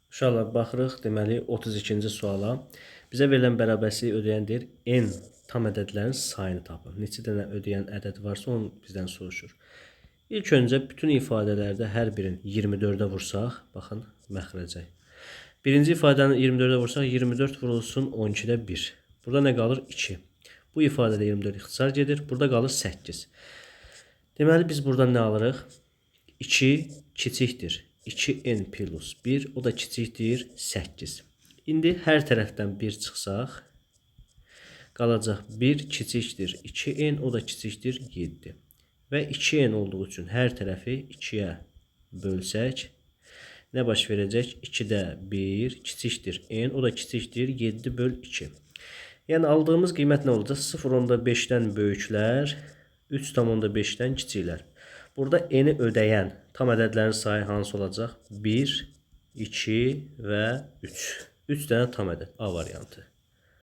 Uşaqlar, baxırıq, deməli 32-ci suala. Bizə verilən bərabərsizlik ödəyən deyir, n tam ədədlərin sayını tapın. Neçə dənə ödəyən ədəd varsa onu bizdən soruşur. İlk öncə bütün ifadələrdə hər birini 24-ə vursaq, baxın, məxrəcə. Birinci ifadəni 24-ə vursaq, 24 vurulsun 12-də 1. Burada nə qalır? 2. Bu ifadədə 24 ixtisar gedir. Burada qalır 8. Deməli, biz buradan nə alırıq? 2 kiçikdir 2n plus 1, o da kiçikdir 8. İndi hər tərəfdən 1 çıxsaq, qalacaq 1 kiçikdir 2n, o da kiçikdir 7. Və 2n olduğu üçün hər tərəfi 2-yə bölsək, nə baş verəcək? 2-də 1 kiçikdir n, o da kiçikdir 7 böl 2. Yəni aldığımız qiymət nə olacaq? 0,5-dən böyüklər, 3,5-dən kiçiklər. Burada n-i ödəyən tam ədədlərin sayı hansı olacaq? 1, 2 və 3. 3 dənə tam ədəd. A variantı.